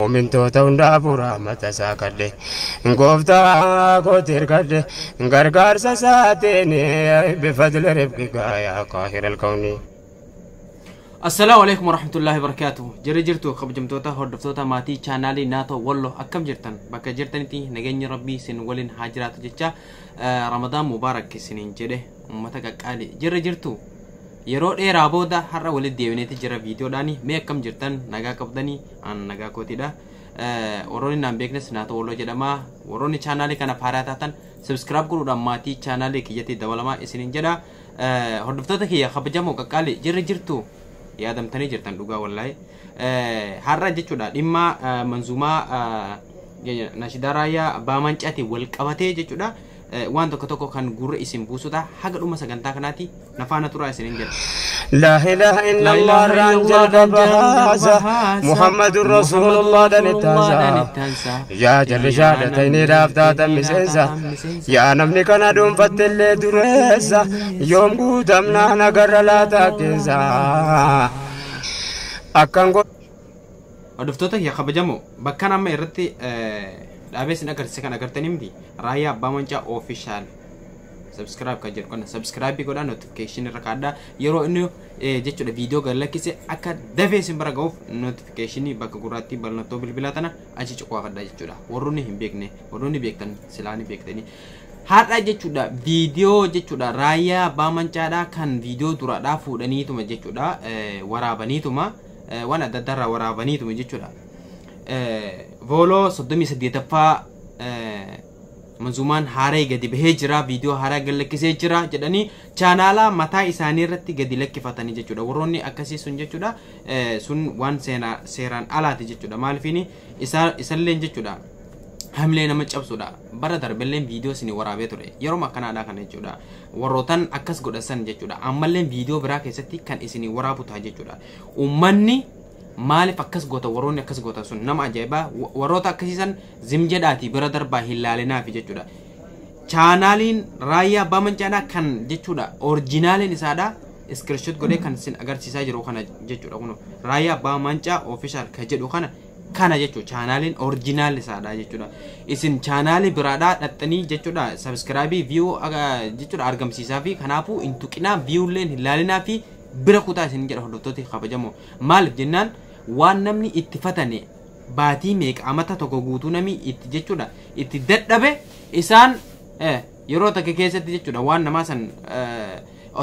Mu'mintoota hundaafuu rahmata isaa kadhe, gooftaa kooti hirkadhe, gargaarsa isaatiin bifadli rifqika yaa qaahira alkawni. Assalaamu alaikum warahmatullahi wabarakatuh. Jirri jirtu kabajamtoota hordoftoota maatii chaanaalii Naatoo Wallo, akkam jirtan? Bakka jirtanitti nageenyi Rabbii isin waliin haa jiraatu jecha, Ramadaan Mubaarak isiniin jedhe. Uummata qaqqaali, jirri jirtu? Yeroo dheeraa booda har'a walitti deebineeti jira viidiyoodhaani. Mee akkam jirtan? Nagaa qabdanii? An nagaa kootiidha. Warroonni naan beeknes Naatoo Walloo jedhama. Warroonni chaanaalii kana haaraa taatan subscribe godhuudhaan maatii chaanaalii kiyyatti dabalamaa isiniin jedha. Hordoftoota kiyya kabajamoo qaqqaali, jirri jirtu? Yaadamtanii jirtan dhugaa wallaahi. Har'a jechuudha dhimma manzuumaa nashidaa Raayyaa Abbaa Mancaatiin wal qabatee jechuudha waan tokko tokko kan gurra isin buusudha. Haga dhuma sagantaa kanaatti nafaana turaa isiniin jedha. لا إله إلا الله ران jalqaba, محمد رسول الله danittaansa. Yaa jarri shahadatayni dhaaf taatan miseensa, yaa namni kana dhuunfattellee dureessa, yoom guutamnaa nagarra laataa keessa akkan. Hordoftoota kiyya kabajamoo, bakka amma irratti dhaabee isin agarsiise kan agartanii miti, Raayyaa Abbaa Mancaa Official subscribe kan jedhu kana subscribe godhaa, notification irra kaadhaa. Yeroo inni jechuudha viidiyoo gad lakkise akka dafee isin bira ga'uuf notification bakka gurraattii bal'attoo bilbilaa tana achi cuqaafadhaa jechuudha. Warroonni hin beekne, warroonni beektan silaa ni beektanii. Har'a jechuudha viidiyoo jechuudha Raayyaa Abbaa Mancaadhaa kan viidiyoo duraadhaa fuudhaniituma jechuudha waraabaniituma, waan adda addaarraa waraabaniituma jechuudha. Vooloo 38ffaa manzuumaan haaree gadi bahee jira, viidiyoo haaraa gad lakkisee jira jedhanii chaanaala mataa isaanii irratti gadi lakkifatanii jechuudha. Warroonni akkasii sun jechuudha sun waan seeraan alaati jechuudha. Maaliifini isalleen jechuudha hamilee nama cabsuudha. Bara darbelleen viidiyoo isin waraabee ture yeroo akkanaadha kana jechuudha. Warrootan akkas godhasan jechuudha ammalleen viidiyoo biraa keessatti kan isin waraabu ta'a jechuudha. Uummanni maaliif akkas goota? Warroonni akkas goota sun nama ajaa'ibaa. Warroota akkasiisan zim jedhaati bira darbaa, hin laalinaafi jechuudha. Chaanaaliin Raayyaa Abbaa Mancaadhaa kan jechuudha originaliin isaadha screenshot godhee kan isin agarsiisaa jiru kana jechuudha. Kun Raayyaa Abbaa Mancaa Official kan jedhu kana jechuudha, chaanaaliin original isaadha jechuudha. Isin chaanaalii biraadhaa dhaxxanii jechuudha subscribe, view jechuudha argamsiisaa fi kanaafuu hin tuqinaa, viewlleen hin laalinaa fi bira kutaa isin jedha. Hordoftoota kabajamoo, maaliif jennaan waan namni itti fatane baatii meeqa, amata tokko guutuu namni itti jechuudha itti dadhabe, isaan yeroo takka keessatti jechuudha waan namaa san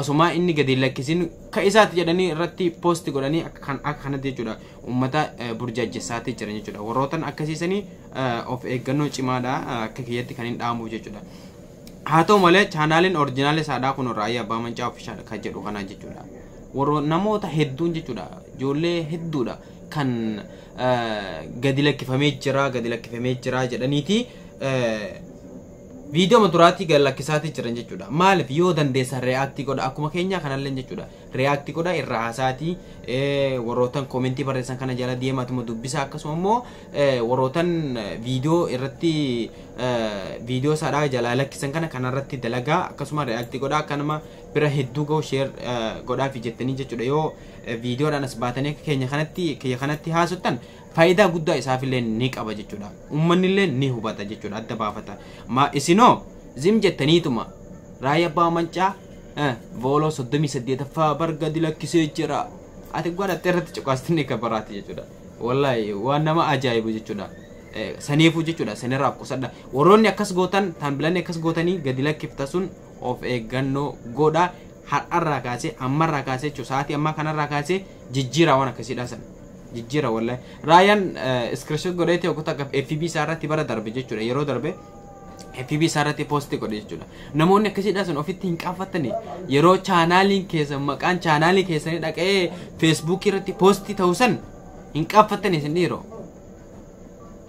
osumaa inni gadi lakkisin ka isaatti jedhanii irratti post godhanii kan akka kanatti jechuudha uummata burjaajessaatti jiran jechuudha. Warrootan akkasiisanii of eeggannoo cimaadha akka kiyyatti kan hin dhaamuuf jechuudha. Haa ta'u malee chaanaaliin original isaadhaa kun Raayyaa Abbaa Mancaa Official kan jedhu kana jechuudha. Warra namoota hedduun jechuudha, ijoollee hedduudha kan gadi lakkifamee jira, gadi lakkifamee jira jedhaniiti viidiyoo duraatii gad lakkisaatii jiran jechuudha. Maaliif yoo dandeessan react godha, akkuma keenya kanallee jechuudha. React godha, irraa haasaatii, warrootan comment barreessan kana jala deemaatuma dubbisa. Akkasuma immoo warrootan viidiyoo irratti viidiyoo isaadhaa jalaa lakkisan kana kanarratti dalagaa, akkasuma react godha, akka nama bira hedduu ga'u share godhaafi jettanii jechuudha. Yoo viidiyoodhaan as baatanii akka keenya kanatti kiyya kanatti haasottan faayidaa guddaa isaafillee ni qaba jechuudha. Uummanni illee ni hubata jechuudha, adda baafata. Ma isinoo zim jettaniituma Raayyaa Abbaa Mancaa vooloo 38ffaa bar gadi lakkisee jira. Ati godhattee irratti cuqaastanii akka baraati jechuudha. Wallaahi waan nama ajaa'ibu jechuudha. Saniifuu jechuudha sanirraa qusadha. Warroonni akkas gootan taambilanni akkas gootanii gadi lakkifta sun of eeggannoo godha. Har'arraa kaasee, ammarraa kaasee jechuudha, sa'aatii ammaa kanarraa kaasee jijjiiraa waan akkasiidha sana. Jijjiira wallahi. Raayyaan screenshot godheeti yookiin akka FB isaa irratti bara darbe jechuudha, yeroo darbe FB isaa irratti post godhe jechuudha. Namoonni akkasiidha sun ofitti hin qaafatani. Yeroo chaanaaliin keessa maqaan chaanaalii keessanii dhaqee Feesbuukii irratti post ta'u san hin qaafatani isin dhiiroo.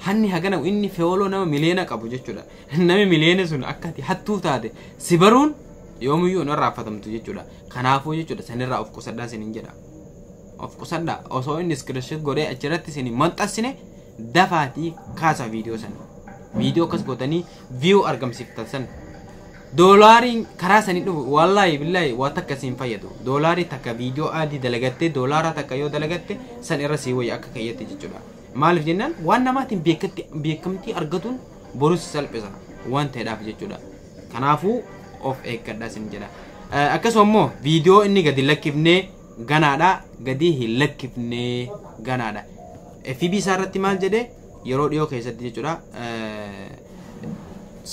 Hanni hagana inni follow nama miliyoona qabu jechuudha. Namni miliyoona sun akka ati hattuu taate si baruun yoomiyyuu hin irraanfatamtu jechuudha. Kanaafuu jechuudha sanirraa of qusadhaa isiniin jedha. Of qusadhaa, osoo inni screenshot godhee achirratti isin maxxansine dafaatii kaasa viidiyoo sana. Viidiyoo akkas gootanii view argamsiiftan san. Doolaariin karaa sanii dhufu wallaahi billaahi waa takka siin fayyadu. Doolaarii takka viidiyoo adii dalagattee doolaara takka yoo dalagatte san irra sii wayya akka kayyatti jechuudha. Maaliif jennaan waan namaatiin beekamtii argatuun borus salphisa waan ta'eedhaaf jechuudha. Kanaafuu of eeggadhaa isin jedha. Akkasuma immoo viidiyoo inni gadi lakkifnee ganaadha, gadi hin lakkifnee ganaadha. FB isaa irratti maal jedhee yeroo dhiyoo keessatti jechuudha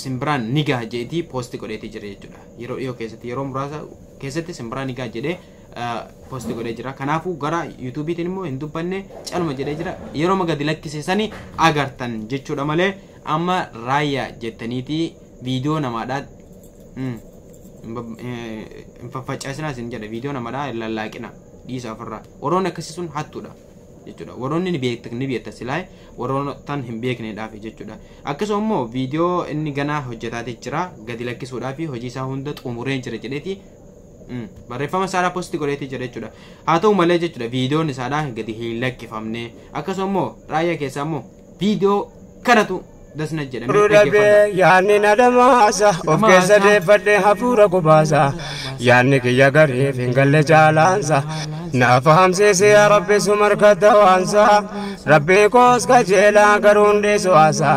simbiraan ni gaha jedheetii poosti godheetii jira jechuudha. Yeroo dhiyoo keessatti yeroo muraasa keessatti simbiraan ni gaha jedhee poosti godhee jira. Kanaafuu gara yuutuubiitiin immoo hin dubbanne calma jedhee jira. Yeroo gadi lakkise sani agartan jechuudha malee amma raayyaa jettaniitii viidiyoo namaadhaa hin faffacaasinaa isin jedha. Viidiyoo namaadhaa hin lallaaqina dhiisa ofirraa. Warroonni akkasii sun hattuudha jechuudha. Warroonni ni beekta silaa warroonni tan hin beekneedhaaf jechuudha. Akkasuma immoo viidiyoo inni ganaa hojjetaatii jira gadi lakkisuudhaaf hojii isaa hunda xumuree jira jedheeti barreeffama isaadhaa poosti godheetii jira jechuudha. Haa ta'u malee jechuudha viidiyoon isaadhaa gadi hin lakkifamne. Akkasuma immoo raayyaa keessaa immoo viidiyoo kanatu dasna jedhamee dhaggeeffata. Yaanni na dhamaasa of keessa deeffadhee hafuura kubaasa yaanni kiyya gariif hin galle jaalaansa naaf hamsiisi yaa rabbi sumarkata waansa rabbii koos qajeelaa garuun dhiisu haasa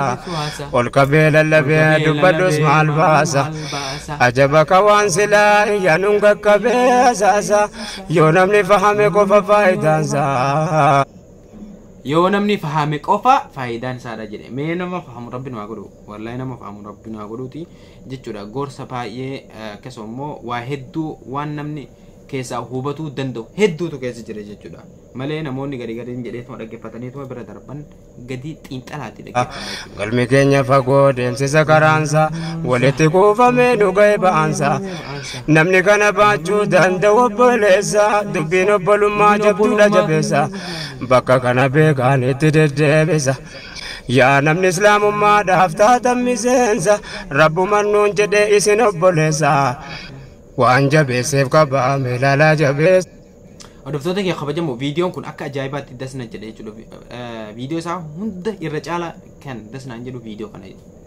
ol qabee lallabee dubbadhus maal baasa ajaba ka waan silaa iyyaanuun qaqqabee asaasa yoo namni fahame qofa faayidaansa. Yoo namni fahame qofa faayidaan isaadha jedhe. Mee nama fahamu rabbi nu haa godhu, wallahi nama fahamu rabbi nu haa godhuuti jechuudha. Gorsa baay'ee akkasuma immoo waa hedduu waan namni keessaa hubatuu danda'u hedduutu keessa jira jechuudha. Malee namoonni gadi gadiin jedheetuma dhaggeeffataniituma bira darban gadi xiinxalaatti dhaggeeffatan. Galmi keenya fagoo deemsisa karaansa walitti kuufamee nu ga'e ba'aansa namni kana baachuu danda'u obboleessa dubbiin obbolummaa jabduudha jabeessa bakka kana beekaan itti deddeebisa. Yaa namni islaamummaadhaaf taatan miseensa rabbumaan nuun jedhee isin obboleessa waan jabeesseef qabame ilaalaa jabeessa. Hordoftoota kee kabajamoo viidiyoon kun akka ajaa'ibaatti dasna jedhe jechuudha. Viidiyoo isaa hunda irra caala kan dasnaan jedhu viidiyoo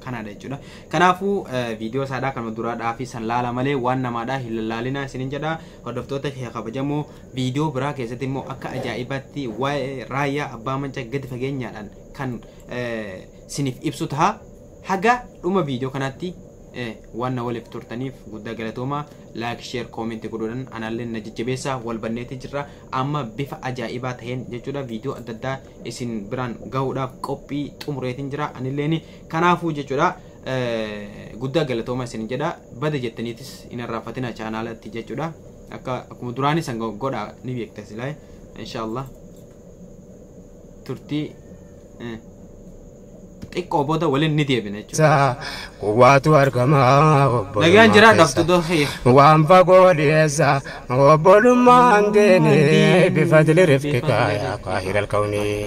kanaadha jechuudha. Kanaafuu viidiyoo isaadhaa kan duraadhaa fi san laala malee waan namaadhaa hin lallaalinaa isiniin jedha. Hordoftoota kee kabajamoo viidiyoo biraa keessatti immoo akka ajaa'ibaatti waa'ee raayyaa abbaa mancaa gadi fageenyaadhaan kan isiniif ibsu ta'a. Haga dhuma viidiyoo kanaatti waan na waliif turtaniif guddaa galatoomaa. Laayik, sheer, koomentii godhuudhaan anaallee na jajjabeessaa wal banneetii jirra. Amma bifa ajaa'ibaa ta'een jechuudha viidiyoo adda addaa isin biraan gahuudhaaf qophii xumureetiin jira anilleen. Kanaafuu jechuudha guddaa galatoomaa isin jedha. Bada jettaniitis hin arraafatina chaanaalatti jechuudha. Akka akkuma duraanis san godhaa ni beekta silaa inshaallah turtii xiqqoo booda waliin ni deebina jechuudha. Kuwaatu argama Nagaan jira dhabtu doofi. Waan fagoo dhiyeessa obbolummaan deene bifadli rifqika yaa qaahira alkawnii.